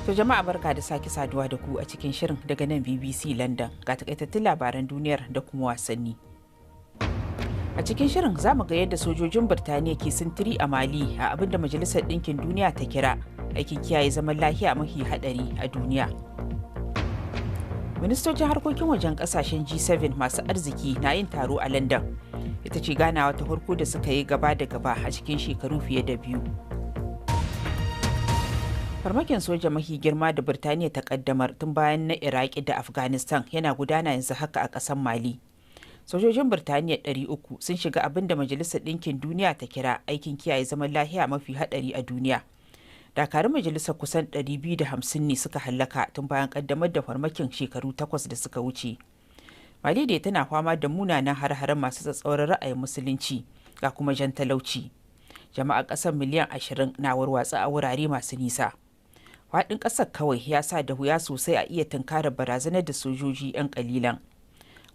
To jama'a, barka da sake saduwa da ku a cikin shirin daga nan BBC London. Ga takaitattun labaran duniyar da kuma wasanni. A cikin shirin za mu ga yadda sojojin Birtaniya ke sintiri a Mali a abinda Majalisar Ɗinkin Duniya ta kira aikin kiyaye zaman lafiya mafi haɗari a duniya. Ministocin harkokin wajen kasashen G7 masu arziki na yin taro a London. Ita ce ganawa ta farko da suka yi gaba da gaba a cikin shekaru fiye da 2. Farmakin soja mafi girma da Birtaniya ta kaddamar tun bayan na Iraki da Afghanistan yana gudana yanzu haka a ƙasar Mali. Sojojin Birtaniya 300 sun shiga abin da Majalisar Ɗinkin Duniya ta kira aikin kiyaye zaman lahiya mafi haɗari a duniya. Dakarun majalisar kusan 250 ne suka hallaka tun bayan kaddamar da farmakin shekaru 8 da suka wuce. Mali dai tana fama da munanan har-haren masu tsatsauran ra'ayin Musulunci ga kuma jan talauci. Jama'a ƙasar miliyan 20 na warwatsa a wurare masu nisa. Faɗin ƙasar kawai ya sa da wuya sosai a iya tunkarar barazanar da sojoji 'yan ƙalilan.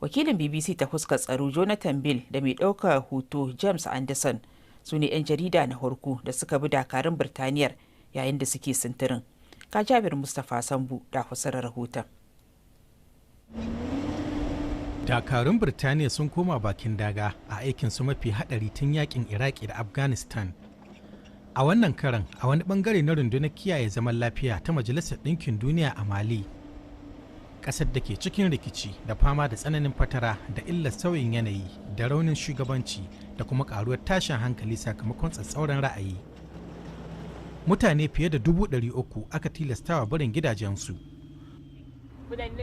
Wakilin BBC ta fuskar tsaro Jonathan Bill da mai ɗaukar hoto James Anderson su ne 'yan jarida na farko da suka bi dakarun Birtaniyar yayin da suke sintirin. Ka Jabir Mustapha Sambu da fasarar rahoton. Dakarun Birtaniya sun koma bakin daga a aikin su mafi hadari tun yakin Iraki da Afghanistan. A wannan karan a wani bangare na rundunar kiyaye zaman lafiya ta Majalisar Ɗinkin Duniya a Mali, ƙasar da ke cikin rikici da fama da tsananin fatara da illar sauyin yanayi da raunin shugabanci da kuma ƙaruwar tashin hankali sakamakon tsatsauran ra'ayi. Mutane fiye da 300,000 aka tilastawa barin gidajensu.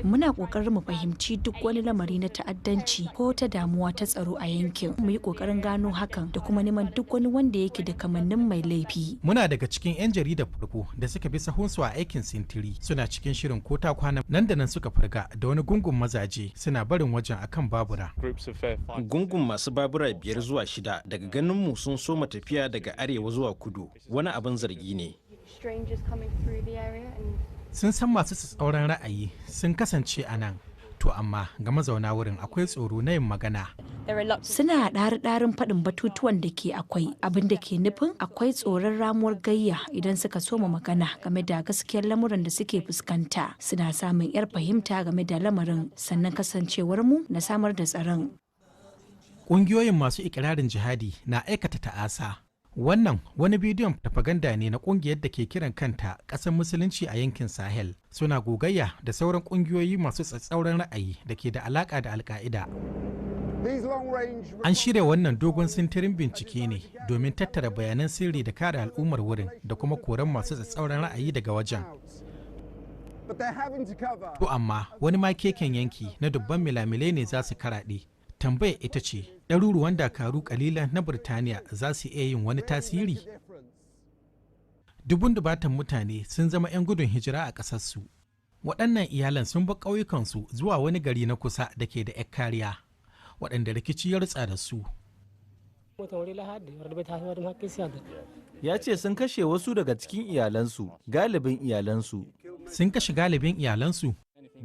Muna ƙoƙarin mu fahimci duk wani lamari na ta'addanci ko ta damuwa ta tsaro a yankin, mu yi ƙoƙarin gano hakan da kuma neman duk wani wanda yake da kamannin mai laifi. Muna daga cikin 'yan jaridar farko da suka bi sahunsu a aikin sintiri. Suna cikin shirin ko ta kwana, nan da nan suka farga da wani gungun mazaje suna barin wajen akan babura. Gungun masu babura biyar zuwa shida daga ganinmu sun soma tafiya daga arewa zuwa kudu. Wani abin zargi ne. Sun san masu tsauran ra'ayi sun kasance a nan. To amma ga mazauna wurin akwai tsoro na yin magana. Suna ɗari-ɗarin faɗin batutuwan da ke akwai, abin da ke nufin akwai tsoron ramuwar gayya idan suka soma magana game da gaskiyar lamuran da suke fuskanta. Suna samun 'yar fahimta game da lamarin, sannan kasancewar mu na samar da tsaron. Ƙungiyoyin masu ikirarin jihadi na aikata ta'asa. Wannan wani bidiyon farfaganda ne na ƙungiyar da ke kiran kanta ƙasar Musulunci a yankin Sahel. Suna gogayya da sauran ƙungiyoyi masu tsatsauran ra'ayi da ke da alaƙa da Alƙa'ida. An shirya wannan dogon sintirin bincike ne domin tattara bayanan sirri da kare al'ummar wurin da kuma koran masu tsatsauran ra'ayi daga wajen. To amma wani makeken yanki na dubban milamilai ne za su karaɗe. Tambayar ita ce, ɗaruruwan dakaru kalilan na Birtaniya za su iya yin wani tasiri? Dubun dubatan mutane sun zama 'yan gudun hijira a ƙasarsu. Waɗannan iyalan sun bar ƙauyukansu zuwa wani gari na kusa da ke da 'yar kariya, waɗanda rikici ya rutsa da su. Ya ce sun kashe wasu daga cikin iyalansu, galibin iyalansu. Sun kashe galibin iyalansu.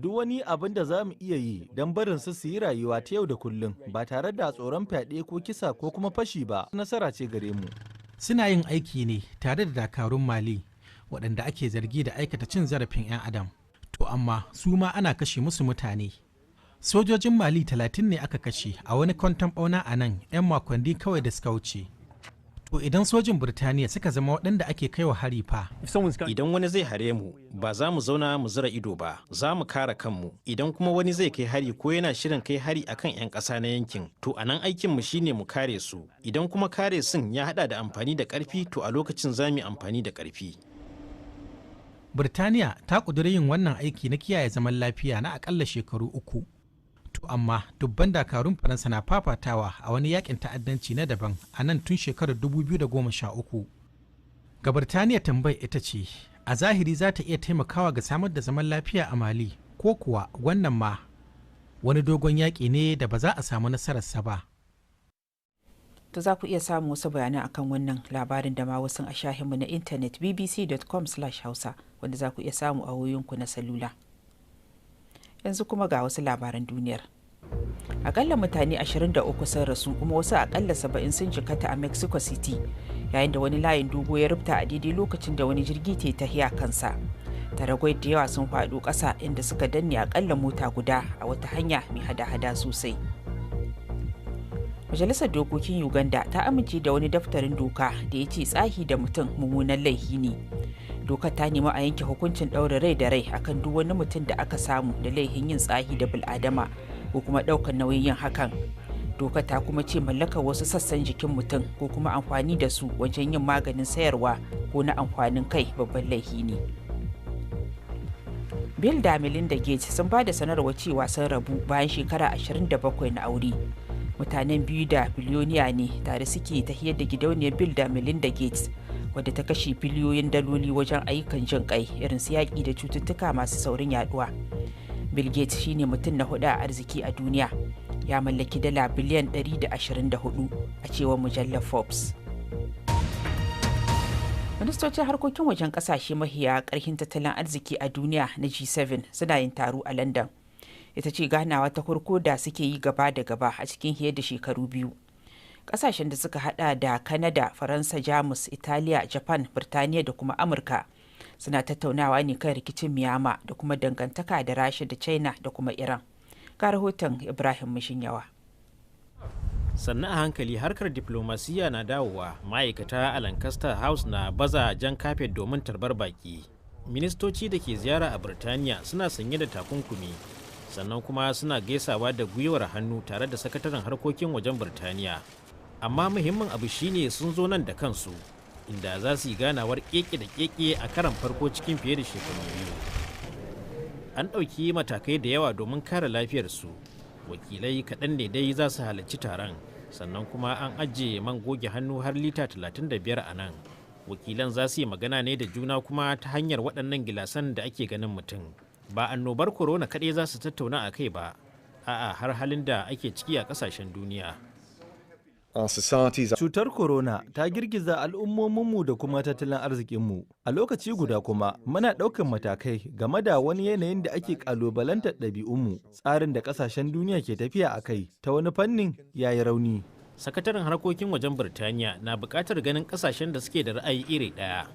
Duk wani abin da za mu iya yi don barin su su yi rayuwa ta yau da kullum ba tare da tsoron fyaɗe ko kisa ko kuma fashi ba, nasara ce gare mu. Suna yin aiki ne tare da dakarun Mali waɗanda ake zargi da aikata cin zarafin 'yan adam. To amma su ma ana kashe musu mutane. Sojojin Mali 30 ne aka kashe a wani kwanton ɓauna a nan 'yan makonni kawai da suka wuce. To idan sojin Birtaniya suka zama waɗanda ake kaiwa hari fa? Idan wani zai hare mu, ba za mu zauna mu zura ido ba, za mu kare kanmu. Idan kuma wani zai kai hari ko yana shirin kai hari akan 'yan ƙasa na yankin, to a nan aikinmu shine mu kare su. Idan kuma kare sun ya haɗa da amfani da ƙarfi, to a lokacin za mu yi amfani da ƙarfi. Birtaniya ta ƙudiri yin wannan aiki na kiyaye zaman lafiya na akalla shekaru 3. To amma dubban dakarun Faransa na fafatawa a wani yakin ta'addanci na daban a nan tun shekarar 2013. Ga Birtaniya tambayar ita ce, a zahiri za ta iya taimakawa ga samar da zaman lafiya a Mali, ko kuwa wannan ma wani dogon yaƙi ne da ba za a samu nasararsa ba? To za ku iya samun wasu bayanan akan wannan labarin da ma wasu a shahinmu na intanet bbc.com/hausa, wanda za ku iya samu a wayoyinku na salula. Yanzu kuma ga wasu labaran duniyar. Akalla mutane 23 sun rasu kuma wasu akalla 70 sun jikata a Mexico City yayin da wani layin dogo ya rubta a daidai lokacin da wani jirgi ke tahiya kansa. Taragwai da yawa sun faɗo ƙasa inda suka danne akalla mota guda a wata hanya mai hada-hada sosai. Majalisar Dokokin Uganda ta amince da wani daftarin doka da ya ce tsahi da mutum mummunan laifi ne. Dokar ta nemi a yanke hukuncin ɗaure rai da rai akan duk wani mutum da aka samu da laifin yin tsahi da bil'adama ko kuma ɗaukar nauyin yin hakan. Dokar ta kuma ce mallakar wasu sassan jikin mutum ko kuma amfani da su wajen yin maganin sayarwa ko na amfanin kai babban laifi ne. Bill da Melinda Gates sun ba da sanarwa cewa sun rabu bayan shekara 27 na aure. Mutanen biyu da biliyoniya ne tare suke tafiyar da gidauniyar Bill da Melinda Gates, wadda ta kashe biliyoyin daloli wajen ayyukan jin kai irin su yaƙi da cututtuka masu saurin yaduwa. Bill Gates shine mutum na hudu a arziki a duniya, ya mallaki dala biliyan 124 a cewar mujallar Forbes. Ministocin harkokin wajen kasashe mahiya karhin tattalin arziki a duniya na G7 suna yin taro a London. Ita ce ganawa ta farko da suke yi gaba da gaba a cikin fiye da shekaru 2. Kasashen da suka hada da Canada, Faransa, Jamus, Italiya, Japan, Birtaniya da kuma Amurka suna tattaunawa ne kan rikicin Miyama da kuma dangantaka da Rasha da China da kuma Iran. Ga rahoton Ibrahim Mishinyawa. Sannan a hankali harkar diplomasiya na dawowa. Ma'aikata a Lancaster House na baza jan kafet domin tarbar baki. Ministoci da ke ziyara a Birtaniya suna sanye da takunkumi, sannan kuma suna gaisawa da gwiwar hannu tare da sakataren harkokin wajen Birtaniya. Amma muhimmin abu shine sun zo nan da kansu, inda za su yi ganawar keke da keke a karan farko cikin fiye da shekaru 2. An ɗauki matakai da yawa domin kare lafiyarsu. Wakilai kaɗan ne dai za su halarci taron, sannan kuma an ajiye man goge hannu har lita 35 a nan. Wakilan za su yi magana ne da juna kuma ta hanyar waɗannan gilasan da ake ganin mutum. Ba annobar corona kaɗai za su tattauna a kai ba, a'a, har halin da ake ciki a ƙasashen duniya. Cutar corona ta girgiza al'ummominmu da kuma tattalin arzikinmu. A lokaci guda kuma muna ɗaukan matakai game da wani yanayin da ake ƙalubalantar ɗabi'unmu, tsarin da ƙasashen duniya ke tafiya a kai ta wani fannin ya yi rauni. Sakataren harkokin wajen Birtaniya na buƙatar ganin ƙasashen da suke da ra'ayi iri ɗaya,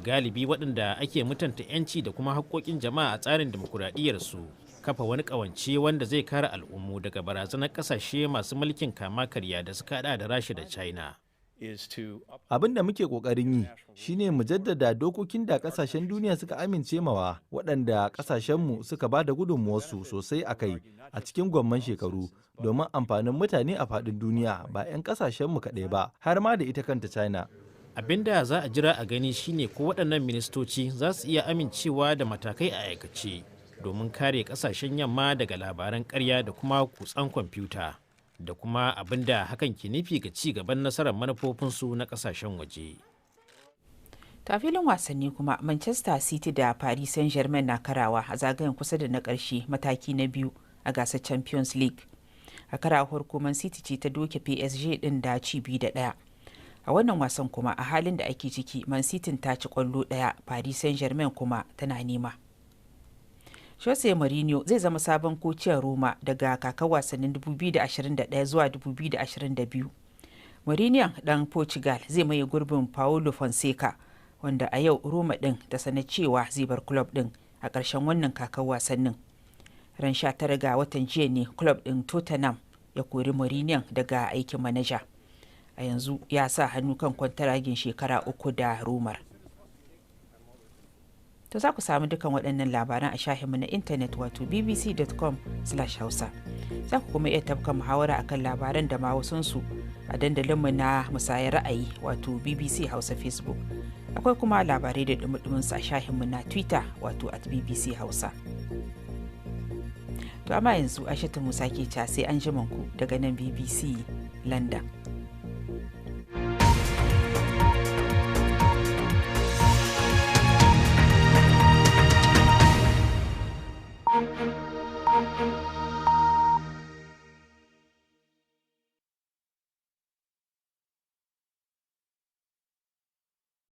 galibi waɗanda ake mutunta 'yanci da kuma haƙƙoƙin jama'a a tsarin dimokuraɗiyyarsu, kafa wani ƙawance wanda zai kare al'ummu daga barazanar ƙasashe masu mulkin kama karya da suka haɗa da Rasha da China. Abin da muke ƙoƙarin yi shine mu jaddada dokokin da ƙasashen duniya suka amince mawa, waɗanda ƙasashenmu suka ba da gudunmuwarsu sosai a kai a cikin gwamman shekaru, domin amfanin mutane a faɗin duniya, ba 'yan ƙasashenmu kaɗai ba, har ma da ita kanta China. Abinda za a jira a gani shine ko waɗannan ministoci za su iya amincewa da matakai a aikace domin kare ƙasashen yamma daga labaran ƙarya da kuma kutsan kwamfuta, da kuma abin da hakan ke nufi ga ci gaban nasarar manufofinsu na ƙasashen waje. Ta filin wasanni kuma, Manchester City da Paris Saint-Germain na karawa a zagayen kusa da na ƙarshe mataki na biyu a gasar Champions League. A karawar Man City ce ta doke PSG din da ci 2-1. A wannan wasan kuma, a halin da ake ciki, Man City ta ci kwallo ɗaya, Paris Saint-Germain kuma tana nema. Jose Mourinho zai zama sabon kociyar Roma daga kakar wasannin 2021 zuwa 2022. Mourinho dan Portugal zai maye gurbin Paulo Fonseca, wanda a yau Roma din ta sanar cewa zai bar club din a ƙarshen wannan kakar wasannin. Ran 19 ga watan jiya ne club din Tottenham ya kori Mourinho daga aikin manaja. A yanzu ya sa hannu kan kwantaragin shekara 3 da Romar. To za ku samu dukan waɗannan labaran a shahinmu na intanet wato bbc.com/hausa. Za ku kuma iya tafka muhawara akan labaran da ma wasunsu a dandalinmu na musayar ra'ayi wato BBC Hausa Facebook. Akwai kuma labarai da dumi su a shahinmu na Twitter wato at BBC Hausa. To amma yanzu Aishatu Musa ke ca sai an ku daga nan BBC London.